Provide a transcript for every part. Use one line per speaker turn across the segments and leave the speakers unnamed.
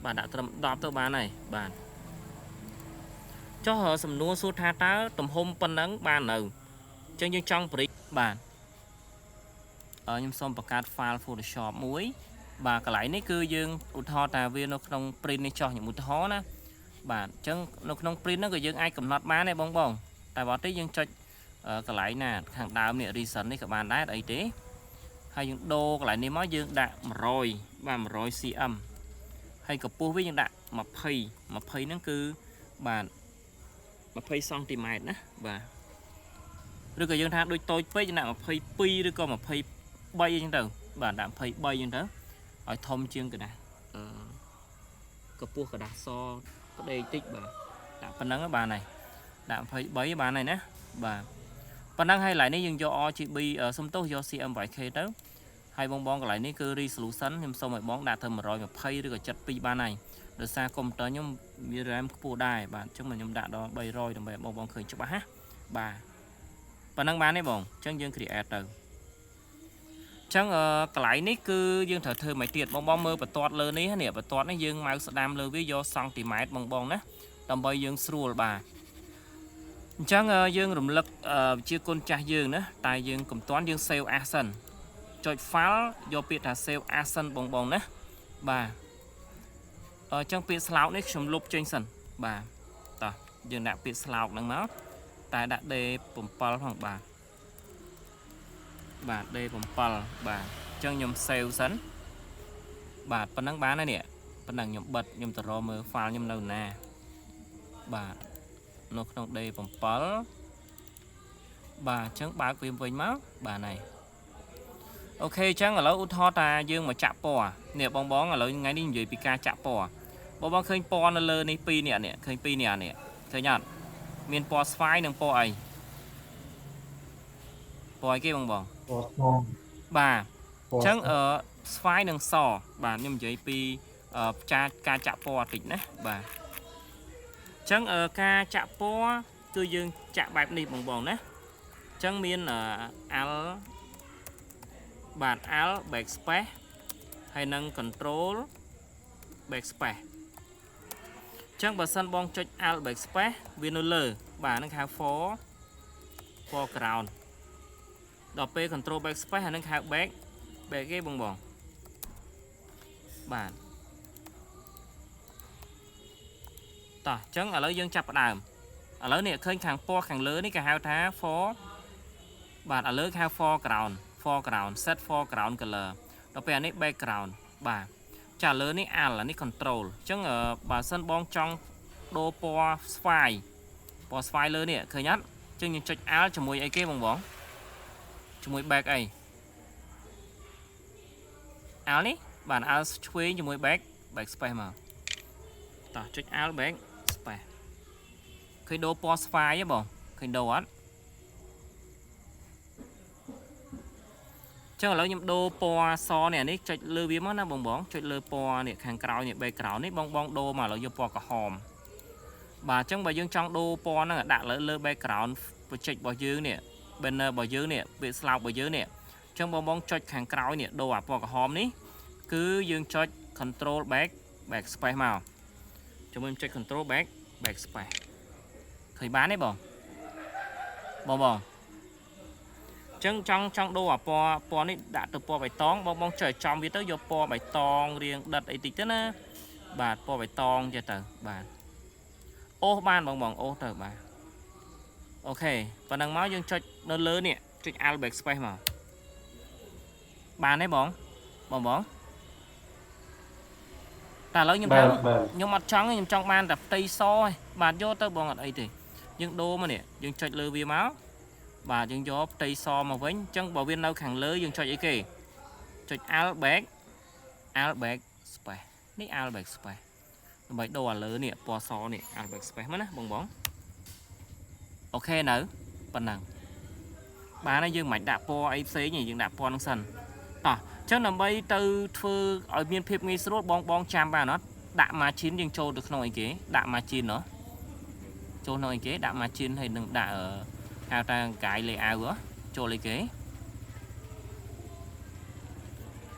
បាទដាក់ត្រឹម10ទៅបានហើយបាទចុះសំណួរសួរថាតើទំហំប៉ុណ្ណឹងបាននៅអញ្ចឹងយើងចង់បរិបាទខ្ញុំសូមបង្កើត file Photoshop មួយបាទកន្លែងនេះគឺយើងឧទាហរណ៍ថាវានៅក្នុង print នេះចោះខ្ញុំឧទាហរណ៍ណាបាទអញ្ចឹងនៅក្នុង print ហ្នឹងក៏យើងអាចកំណត់បានដែរបងបងតែបើអត់ទេយើងចុចកន្លែងណាខាងដើមនេះ recent នេះក៏បានដែរអីទេហើយយើងដូរកន្លែងនេះមកយើងដាក់100បាទ100 cm ហើយកម្ពស់វាយើងដាក់20 20ហ្នឹងគឺបាទ20សង់ទីម៉ែត្រណាបាទឬក៏យើងថាដូចតូចពេកយើងដាក់22ឬក៏23អញ្ចឹងទៅបាទដាក់23អញ្ចឹងទៅឲ្យធំជាងក្រដាសអឺកម្ពស់ក្រដាសសផ្ដេកតិចបាទដាក់ប៉ុណ្ណឹងបានហើយដាក់23បានហើយណាបាទប៉ុណ្ណឹងហើយកន្លែងនេះយើងយក RGB សុំទោសយក CMYK ទៅហើយបងបងកន្លែងនេះគឺ resolution ខ្ញុំសូមឲ្យបងដាក់ទៅ120ឬក៏72បានហើយដោយសារកុំព្យូទ័រខ្ញុំមាន RAM ខ្ពស់ដែរបាទអញ្ចឹងខ្ញុំដាក់ដល់300ដើម្បីបងបងឃើញច្បាស់ណាបាទប៉ុណ្ណឹងបានទេបងអញ្ចឹងយើង create ទៅអញ្ចឹងកន្លែងនេះគឺយើងត្រូវធ្វើមិនទៀតបងបងមើលបន្ទាត់លើនេះនេះបន្ទាត់នេះយើង mouse ស្ដាំលើវាយកសង់ទីម៉ែត្របងបងណាដើម្បីយើងស្រួលបាទអញ្ចឹងយើងរំលឹកជាគុណចាស់យើងណាតែយើងកុំទាន់យើង save as សិនចុច file យកពាក្យថា save as សិនបងបងណាបាទអញ្ចឹងពាក្យស្លោកនេះខ្ញុំលុបចេញសិនបាទតោះយើងដាក់ពាក្យស្លោកហ្នឹងមកតែដាក់ D7 ផងបាទបាទ D7 បាទអញ្ចឹងខ្ញុំ save សិនបាទប៉ុណ្ណឹងបានហើយនេះប៉ុណ្ណឹងខ្ញុំបិទខ្ញុំទៅរកមើល file ខ្ញុំនៅណាបាទនៅក្នុង D7 បាទអញ្ចឹងបើកវាវិញមកបាទហើយ OK អញ្ចឹងឥឡូវឧទាហរណ៍ថាយើងមកចាក់ពណ៌នេះបងបងឥឡូវថ្ងៃនេះនិយាយពីការចាក់ពណ៌បងបងឃើញពណ៌នៅលើនេះពីរនេះនេះឃើញពីរនេះនេះឃើញអត់មានពណ៌ស្វាយនិងពណ៌អីពណ៌អីគេបងបង
ពណ៌ស
បាទ
ពណ៌
អញ្ចឹងអឺស្វាយនិងសបាទខ្ញុំនិយាយពីអឺចាការចាក់ពណ៌តិចណាបាទអញ្ចឹងអឺការចាក់ពណ៌គឺយើងចាក់បែបនេះបងបងណាអញ្ចឹងមានអឺ Alt បាទ Alt backspace ហើយនិង control backspace អញ្ចឹងបើសិនបងចុច Alt backspace វានៅលើបាទហ្នឹងគេហៅ foreground ដល់ពេល control backspace អាហ្នឹងគេហៅ back គេបងបងបាទតោះអញ្ចឹងឥឡូវយើងចាប់ផ្ដើមឥឡូវនេះឃើញខាងពណ៌ខាងលើនេះគេហៅថា for បាទឥឡូវគេហៅ foreground foreground set foreground color ដល់ពេលអានេះ background បាទចាលើនេះ alt អានេះ control អញ្ចឹងបើសិនបងចង់ដូរពណ៌ស្វាយពណ៌ស្វាយលើនេះឃើញអត់អញ្ចឹងយើងចុច alt ជាមួយអីគេបងបងជាមួយ back អី alt នេះបាទ alt ឆ្វេងជាមួយ back backspace មកតោះចុច alt back space ឃើញដូរពណ៌ស្វាយទេបងឃើញដូរអត់ចឹងឥឡូវខ្ញុំដូរពណ៌សនេះអានេះចុចលើវាមកណាបងបងចុចលើពណ៌នេះខាងក្រោយនេះ background នេះបងបងដូរមកឥឡូវយកពណ៌ក្រហមបាទអញ្ចឹងបើយើងចង់ដូរពណ៌ហ្នឹងដាក់លើលើ background project របស់យើងនេះ banner របស់យើងនេះពាក្យស្លោករបស់យើងនេះអញ្ចឹងបងបងចុចខាងក្រោយនេះដូរអាពណ៌ក្រហមនេះគឺយើងចុច control back backspace មកជាមួយចុច control back backspace ឃើញបានទេបងបងបងចឹងចង់ចង់ដូរអាពណ៌ពណ៌នេះដាក់ទៅពណ៌បៃតងបងបងចុចឲ្យចំវាទៅយកពណ៌បៃតងរៀងដិតអីតិចទៅណាបាទពណ៌បៃតងចេះទៅបាទអូសបានបងបងអូសទៅបាទ OK ប៉ណ្ណឹងមកយើងចុចនៅលើនេះចុច alt backspace មកបានទេបងបងបងតែឥឡូវខ្ញុំ
បា
ថា
ទបាទ
ខ្ញុំអត់ចង់ទេខ្ញុំចង់បានតែផ្ទៃសឯងបាទយកទៅបងអត់អីទេយើងដូរមកនេះយើងចុចលើវាមកបាទយើងយកផ្ទៃសមកវិញអញ្ចឹងបើវានៅខាងលើយើងចុចអីគេចុច alt back alt back space នេះ alt back space ដើម្បីដូរអាលើនេះពណ៌សនេះ alt back space មកណាបងបង OK នៅប៉ុណ្ណឹងបានហើយយើងមិនបាច់ដាក់ពណ៌អីផ្សេងទេយើងដាក់ពណ៌ហ្នឹងសិនតោះអញ្ចឹងដើម្បីទៅធ្វើឲ្យមានភាពងាយស្រួលបងបងចាំបានអត់ដាក់ margin យើងចូលទៅក្នុងអីគេដាក់ margin ណោះចូលក្នុងអីគេដាក់ margin ហើយនឹងដាក់ហៅថា guide layout ហ៎ចូលអីគេ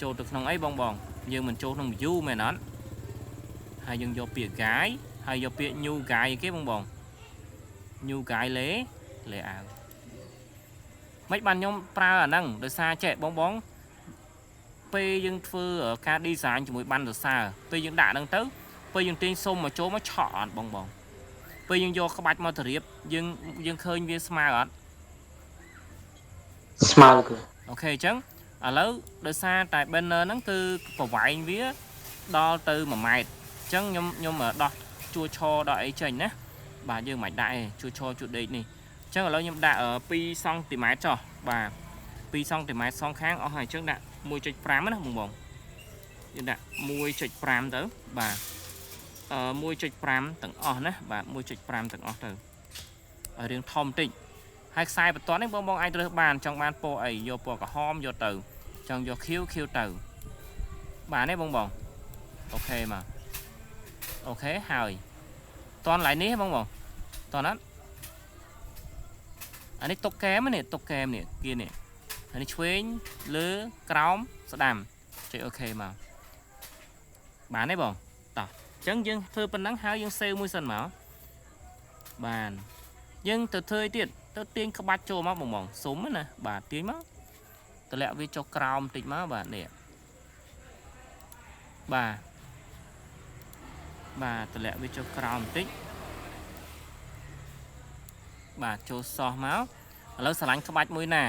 ចូលទៅក្នុងអីបងបងយើងមិនចូលក្នុង view មែនអត់ ហើយយើងយកពាក្យ guide ហើយយកពាក្យ new guide គេបងបង new guide layout មិនបានខ្ញុំប្រើអាហ្នឹងដោយសារចេះបងបងពេលយើងធ្វើការ design ជាមួយបានសរសើរពេលយើងដាក់ហ្នឹងទៅពេលយើងទាញសុំមកចូលមកឆក់អត់បងបងពេលយើងយកក្បាច់មកទៅរៀបយើងយើងឃើញវាស្មើអត់
ស្មើគ្រូ។
OK អញ្ចឹងឥឡូវដោយសារតែ banner ហ្នឹងគឺប្រវែងវាដល់ទៅ1ម៉ែត្រអញ្ចឹងខ្ញុំខ្ញុំដោះជួរឈរដល់អីចេញណាបាទយើងមិនដាក់ទេជួរឈរជួរដេកនេះអញ្ចឹងឥឡូវខ្ញុំដាក់2សង់ទីម៉ែត្រចុះបាទ2សង់ទីម៉ែត្រសងខាងអស់ហើយអញ្ចឹងដាក់1.5ណាបងបងយើងដាក់1.5ទៅបាទអឺ1.5ទាំងអស់ណាបាទ1.5ទាំងអស់ទៅឲ្យរាងធំតិច ហើយខ្សែបន្ទាត់នេះបងបងអាចរើសបានចង់បានពណ៌អីយកពណ៌ក្រហមយកទៅចង់យកខៀវខៀវទៅបានទេបងបង OK មក OK ហើយតនឡៃនេះបងបងតនអត់អានេះតុកកែមនេះតុកកែមនេះគៀននេះអានេះឆ្វេងលើក្រោមស្ដាំចុច OK មកបានទេបងតោះអញ្ចឹងយើងធ្វើប៉ុណ្ណឹងហើយយើង save មួយសិនមកបានយើងទៅធ្វើអីទៀតទៅទាញក្បាច់ចូលមកបងបងសុំណាបាទទាញមកតម្លាក់វាចុះក្រោមបន្តិចមកបាទនេះបាទបាទតម្លាក់វាចុះក្រោមបន្តិចបាទចូលសោះមកឥឡូវស្រឡាញ់ក្បាច់មួយណា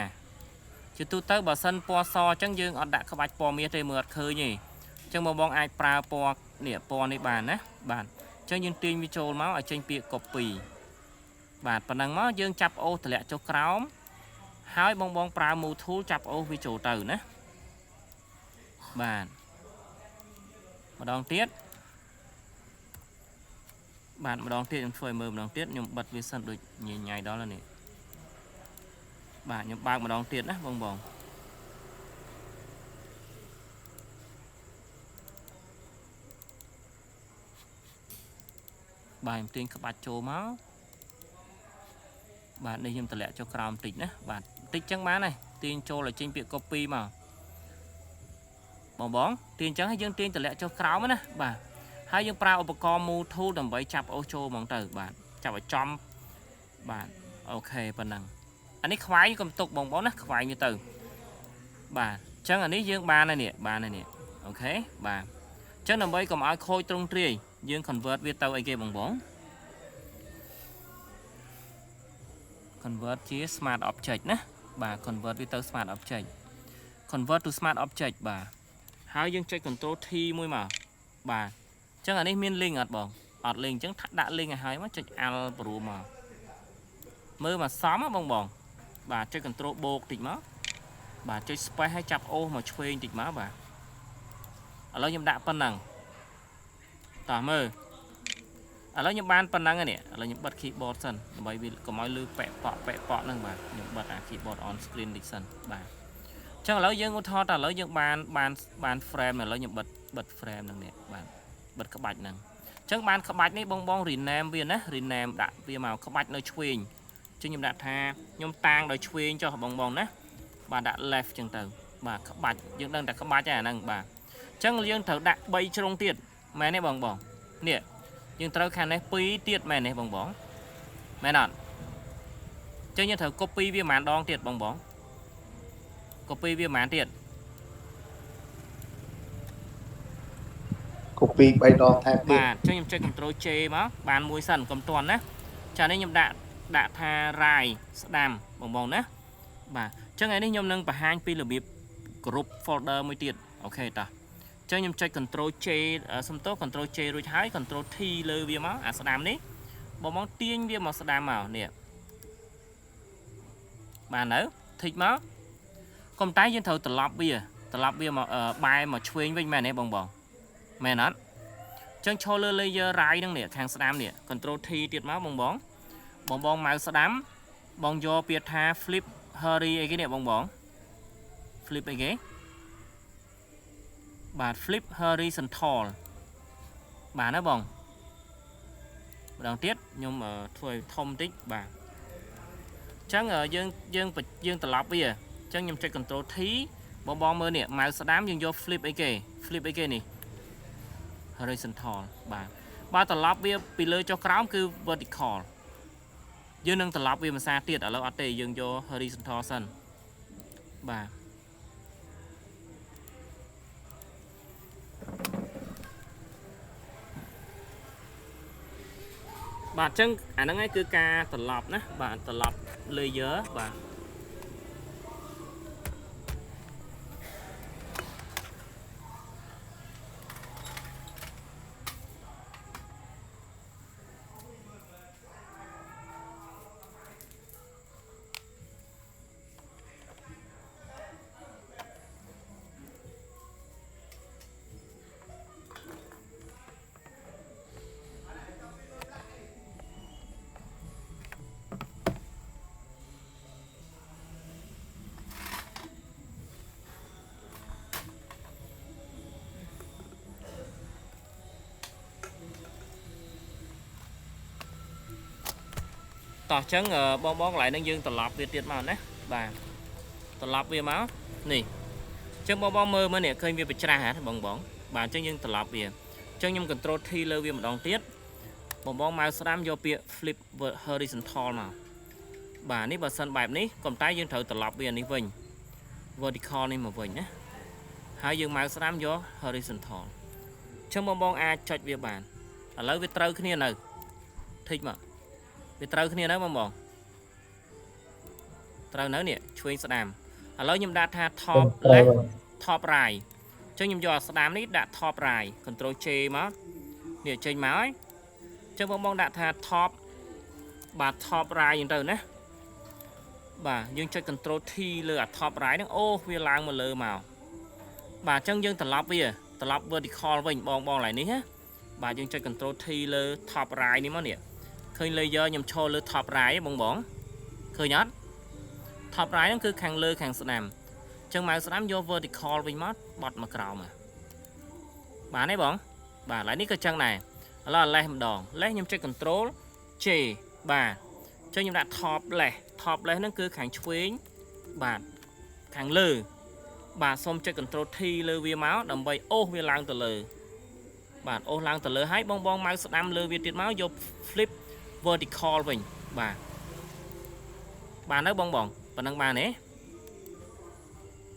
ជាទូទៅបើសិនពណ៌សអញ្ចឹងយើងអត់ដាក់ក្បាច់ពណ៌មាសទេមើលអត់ឃើញទេអញ្ចឹងបងបងអាចប្រើពណ៌នេះពណ៌នេះបានណាបាទអញ្ចឹងយើងទាញវាចូលមកឲ្យចេញពាក្យ copy បាទប៉ុណ្ណឹងមកយើងចាប់អូសតម្លាក់ចុះក្រោមហើយបងបងប្រើ move tool ចាប់អូសវាចូលទៅណាបាទម្ដងទៀតបាទម្ដងទៀតខ្ញុំធ្វើឲ្យមើលម្ដងទៀតខ្ញុំបិទវាសិនដូចញញ៉ៃដល់ហើយនេះបាទខ្ញុំបើកម្ដងទៀតណាបងបងបាទខ្ញុំទាញក្បាច់ចូលមកបាទនេះខ្ញុំតម្លាក់ចុះក្រោមបន្តិចណាបាទបន្តិចចឹងបានហើយទាញចូលឲ្យចេញពាក្យ copy មកបងបងទាញចឹងហើយយើងទាញតម្លាក់ចុះក្រោមណាបាទហើយយើងប្រើឧបករណ៍ move tool ដើម្បីចាប់អូសចូលហ្មងទៅបាទចាប់ឲ្យចំបាទ OK ប៉ុណ្ណឹងអានេះខ្វែងកុំទុកបងបងណាខ្វែងវាទៅបាទអញ្ចឹងអានេះយើងបានហើយនេះបានហើយនេះ OK បាទអញ្ចឹងដើម្បីកុំឲ្យខូចទ្រង់ទ្រាយយើង convert វាទៅអីគេបងបង convert ជា smart object ណាបាទ convert វាទៅ smart object convert to smart object បាទហើយយើងចុច control T មួយមកបាទអញ្ចឹងអានេះមាន link អត់បងអត់ link អញ្ចឹងដាក់ link ឲ្យហើយមកចុច alt ព្រមមកមើលមកសមហ៎បងបងបាទចុច control បូកតិចមកបាទចុច space ឲ្យចាប់អូសមកឆ្វេងតិចមកបាទឥឡូវខ្ញុំដាក់ប៉ុណ្ណឹងតោះមើលឥឡូវខ្ញុំបានប៉ុណ្ណឹងហើយនេះឥឡូវខ្ញុំបិទ keyboard សិនដើម្បីវាកុំឲ្យលឺប៉ែកប៉ក់ប៉ែកប៉ក់ហ្នឹងបាទខ្ញុំបិទអា keyboard on screen តិចសិនបាទអញ្ចឹងឥឡូវយើងឧទាហរណ៍តែឥឡូវយើងបានបានបាន frame ឥឡូវខ្ញុំបិទបិទ frame ហ្នឹងនេះបាទបិទក្បាច់ហ្នឹងអញ្ចឹងបានក្បាច់នេះបងបង rename វាណា rename ដាក់វាមកក្បាច់នៅឆ្វេងអញ្ចឹងខ្ញុំដាក់ថាខ្ញុំតាងដោយឆ្វេងចុះបងបងណាបាទដាក់ left អញ្ចឹងទៅបាទក្បាច់យើងដឹងតែក្បាច់ហើយអាហ្នឹងបាទអញ្ចឹងយើងត្រូវដាក់3ជ្រុងទៀតមែនទេបងបងនេះយើងត្រូវខាងនេះ2ទៀតមែនទេបងបងមែនអត់អញ្ចឹងយើងត្រូវ copy វាប្រហែលដងទៀតបងបង copy វាប្រហែលទៀត
copy 3ដងថែមទៀត
បាទអញ្ចឹងខ្ញុំចុច control J មកបានមួយសិនកុំទាន់ណាចានេះខ្ញុំដាក់ដាក់ថា right ស្ដាំបងបងណាបាទអញ្ចឹងថ្ងៃនេះខ្ញុំនឹងបង្ហាញពីរបៀប group folder មួយទៀត OK តោះអញ្ចឹងខ្ញុំចុច control J សុំទោស control J រួចហើយ control T លើវាមកអាស្ដាំនេះបងបងទាញវាមកស្ដាំមកនេះបាននៅ tick មកកុំតែយើងត្រូវត្រឡប់វាត្រឡប់វាមកបែរមកឆ្វេងវិញមែនទេបងបងមែនអត់ចឹងឈរលើ layer right ហ្នឹងនេះខាងស្ដាំនេះ control T ទៀតមកបងបងបងបងម៉ៅស្ដាំបងយកពាក្យថា flip hurry អីគេនេះបងបង flip អីគេបាទ flip horizontal បាទណាបងម្ដងទៀតខ្ញុំធ្វើឲ្យធំតិចបាទអញ្ចឹងយើងយើងយើងត្រឡប់វាអញ្ចឹងខ្ញុំចុច control T បងបងមើលនេះម៉ៅស្ដាំយើងយក flip អីគេ flip អីគេនេះ Horizontal បាទបើត្រឡប់វាពីលើចុះក្រោមគឺ vertical យើងនឹងត្រឡប់វាមួយសារទៀតឥឡូវអត់ទេយើងយក horizontal សិនបាទបាទអញ្ចឹងអាហ្នឹងឯងគឺការត្រឡប់ណាបាទត្រឡប់ layer បាទ តោះអញ្ចឹងបងបងកន្លែងហ្នឹងយើងត្រឡប់វាទៀតមកណាបាទត្រឡប់វាមកនេះអញ្ចឹងបងបងមើលមើលនេះឃើញវាប្រច្រាស់ហ៎បងបងបាទអញ្ចឹងយើងត្រឡប់វាអញ្ចឹងខ្ញុំ control T លើវាម្ដងទៀតបងបងមកស្ដាំយកពាក្យ flip horizontal មកបាទនេះបើសិនបែបនេះក៏តែយើងត្រូវត្រឡប់វានេះវិញ vertical នេះមកវិញណាហើយយើងមកស្ដាំយក horizontal អញ្ចឹងបងបងអាចចុចវាបានឥឡូវវាត្រូវគ្នានៅ tick មកវាត្រូវគ្នានៅបងបងត្រូវនៅនេះឆ្វេងស្ដាំឥឡូវខ្ញុំដាក់ថា top
ត្រូវ
left top right អញ្ចឹងខ្ញុំយកអាស្ដាំនេះដាក់ top right control J មកនេះចេញមកហើយអញ្ចឹងបងបងដាក់ថា top បាទ top right អញ្ចឹងទៅណាបាទយើងចុច control T លើអា top right ហ្នឹងអូវាឡើងមកលើមកបាទអញ្ចឹងយើងត្រឡប់វាត្រឡប់ vertical វិញបងបងឡើយនេះណាបាទយើងចុច control T លើ top right នេះមកនេះឃើញ layer ខ្ញុំឈរលើ top right បងបងឃើញអត់ top right ហ្នឹងគឺខាងលើខាងស្ដាំអញ្ចឹងមកស្ដាំយក vertical វិញមកបត់មកក្រោមបានទេបងបាទឡើយនេះក៏ចឹងដែរឥឡូវ left ម្ដង left ខ្ញុំចុច control J បាទអញ្ចឹងខ្ញុំដាក់ top left top left ហ្នឹងគឺខាងឆ្វេងបាទខាងលើបាទសូមចុច control T លើវាមកដើម្បីអូសវាឡើងទៅលើបាទអូសឡើងទៅលើហើយបងបងមកស្ដាំលើវាទៀតមកយក flip vertical វិញបាទបាននៅបងបងប៉ុណ្ណឹងបានទេ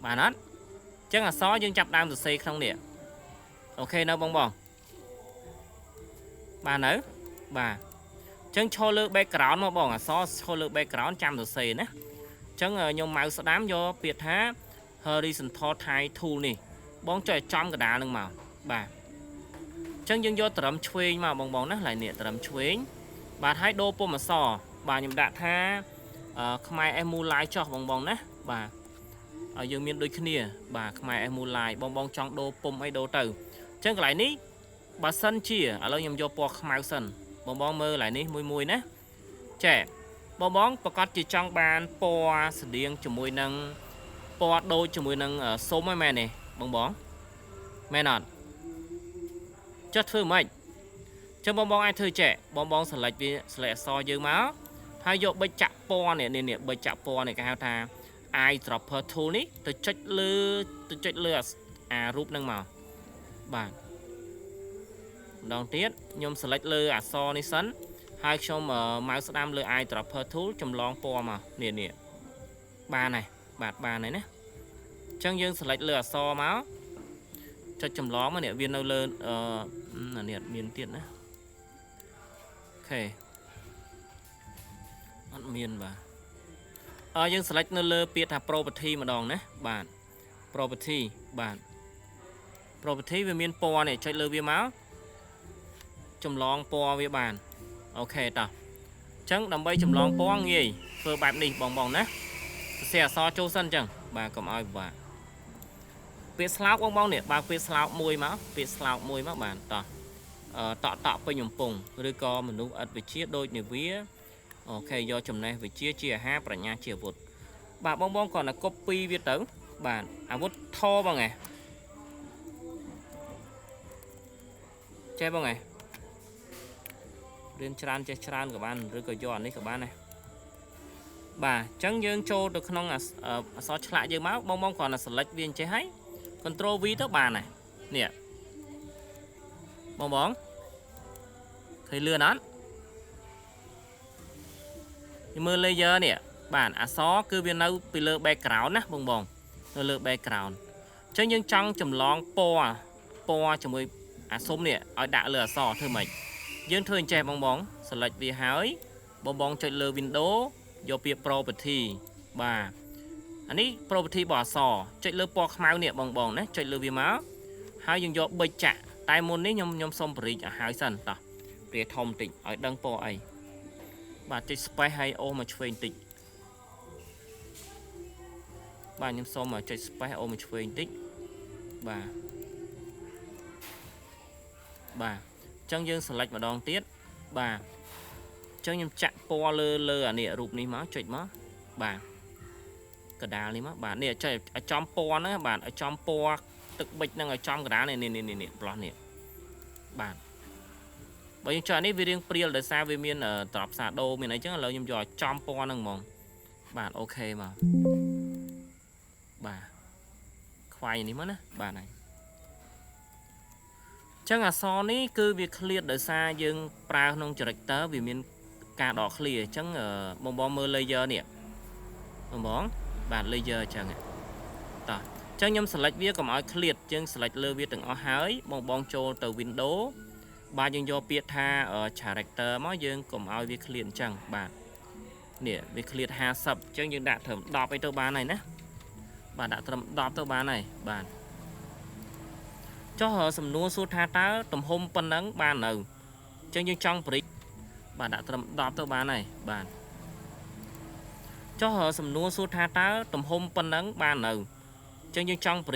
បានអត់អញ្ចឹងអក្សរយើងចាប់ដើមសរសេរក្នុងនេះOK នៅបងបងបាននៅបាទអញ្ចឹងឈរលើ background មកបងអក្សរឈរលើ background ចាំសរសេរណាអញ្ចឹងខ្ញុំមកស្ដាំយកពាក្យថា horizontal type tool នេះបងចុចឲ្យចំកណ្ដាលនឹងមកបាទអញ្ចឹងយើងយកត្រឹមឆ្វេងមកបងបងណាឡើយនេះត្រឹមឆ្វេងបាទហើយដូរពុម្ពអក្សរបាទខ្ញុំដាក់ថាខ្មែរ S Mulai ចោះបងបងណាបាទឲ្យយើងមានដូចគ្នាបាទខ្មែរ S Mulai បងបងចង់ដូរពុម្ពអីដូរទៅអញ្ចឹងកន្លែងនេះបើសិនជាឥឡូវខ្ញុំយកពណ៌ខ្មៅសិនបងបងមើលកន្លែងនេះមួយមួយណាចែបងបងប្រកាសជាចង់បានពណ៌ស្តៀងជាមួយនឹងពណ៌ដូចជាមួយនឹងសុំហ្នឹងមែនទេបងបងមែនអត់ចុះធ្វើម៉េចចឹងបងបងអាចធ្វើចែបងបង select វា select អក្សរយើងមកហើយយកប៊ិចចាក់ពណ៌នេះនេះប៊ិចចាក់ពណ៌នេះគេហៅថា eye dropper tool នេះទៅចុចលើទៅចុចលើអារូបហ្នឹងមកបាទម្ដងទៀតខ្ញុំ select លើអក្សរនេះសិនហើយខ្ញុំ mouse ស្ដាំលើ eye dropper tool ចម្លងពណ៌មកនេះនេះបានហើយបាទបានហើយណាអញ្ចឹងយើង select លើអក្សរមកចុចចម្លងមកនេះវានៅលើអឺនេះអត់មានទៀតណាOK អត់មានបាទអឺយើង select នៅលើពាក្យថា property ម្ដងណាបាទ property បាទ property វាមានពណ៌នេះចុចលើវាមកចម្លងពណ៌វាបាន OK តោះអញ្ចឹងដើម្បីចម្លងពណ៌ងាយធ្វើបែបនេះបងបងណាសរសេរអក្សរចូលសិនអញ្ចឹងបាទកុំឲ្យពិបាកពាក្យស្លោកបងបងនេះបើកពាក្យស្លោកមួយមកពាក្យស្លោកមួយមកបាទតោះអឺតក់តក់ពេញកំពង់ឬក៏មនុស្សឥតវិជាដូចនាវាOK យកចំណេះវិជាជាអាហារប្រាជ្ញាជាអាវុធបាទបងបងគ្រាន់តែ copy វាទៅបាទអាវុធធបងឯងចេះបងឯងរៀនច្រើនចេះច្រើនក៏បានឬក៏យកអានេះក៏បានដែរបាទអញ្ចឹងយើងចូលទៅក្នុងអក្សរឆ្លាក់យើងមកបងបងគ្រាន់តែ select វាអញ្ចេះហើយ control V ទៅបានហើយនេះ បងបងឃើញលឿនអត់យើងមើល layer នេះបាទអក្សរគឺវានៅពីលើ background ណាបងបងនៅលើ background អញ្ចឹងយើងចង់ចម្លងពណ៌ពណ៌ជាមួយអាស៊ុមនេះឲ្យដាក់លើអក្សរធ្វើម៉េចយើងធ្វើអញ្ចេះបងបង select វាហើយបងបងចុចលើ window យកពាក្យ property បាទអានេះ property របស់អក្សរចុចលើពណ៌ខ្មៅនេះបងបងណាចុចលើវាមកហើយយើងយកប៊ិចចាក់តែមុននេះខ្ញុំខ្ញុំសុំបរិចឲ្យហើយសិនតោះព្រាធំតិចឲ្យដឹងពណ៌អីបាទចុច space ហើយអូសមកឆ្វេងតិចបាទខ្ញុំសុំចុច space អូសមកឆ្វេងតិចបាទបាទអញ្ចឹងយើង select ម្ដងទៀតបាទអញ្ចឹងខ្ញុំចាក់ពណ៌លើលើអានេះរូបនេះមកចុចមកបាទកដាលនេះមកបាទនេះចុចឲ្យចំពណ៌ហ្នឹងបាទឲ្យចំពណ៌ទឹកប៊ិចហ្នឹងឲ្យចំកដាលនេះនេះនេះនេះប្លោះនេះបាទបើយើងចុចអានេះវារៀងព្រាលដោយសារវាមាន drop shadow មានអីចឹងឥឡូវខ្ញុំយកឲ្យចំពណ៌ហ្នឹងហ្មងបាទ OK មកបាទខ្វាយនេះមកណាបាទហើយចឹងអក្សរនេះគឺវាឃ្លាតដោយសារយើងប្រើក្នុង character វាមានការដកឃ្លាអញ្ចឹងបងបងមើល layer នេះបងបងបាទ layer អញ្ចឹងតោះអញ្ចឹងខ្ញុំ select វាកុំឲ្យឃ្លាតយើង select លើវាទាំងអស់ហើយបងបងចូលទៅ window បាទយើងយកពាក្យថា character មកយើងកុំឲ្យវាឃ្លាតអញ្ចឹងបាទនេះវាឃ្លាត50អញ្ចឹងយើងដាក់ត្រឹម10អីទៅបានហើយណាបាទដាក់ត្រឹម10ទៅបានហើយបាទចុះសំណួរសួរថាតើទំហំប៉ុណ្ណឹងបាននៅអញ្ចឹងយើងចង់បរិចបាទដាក់ត្រឹម10ទៅបានហើយបាទចុះសំណួរសួរថាតើទំហំប៉ុណ្ណឹងបាននៅអញ្ចឹងយើងចង់បរិ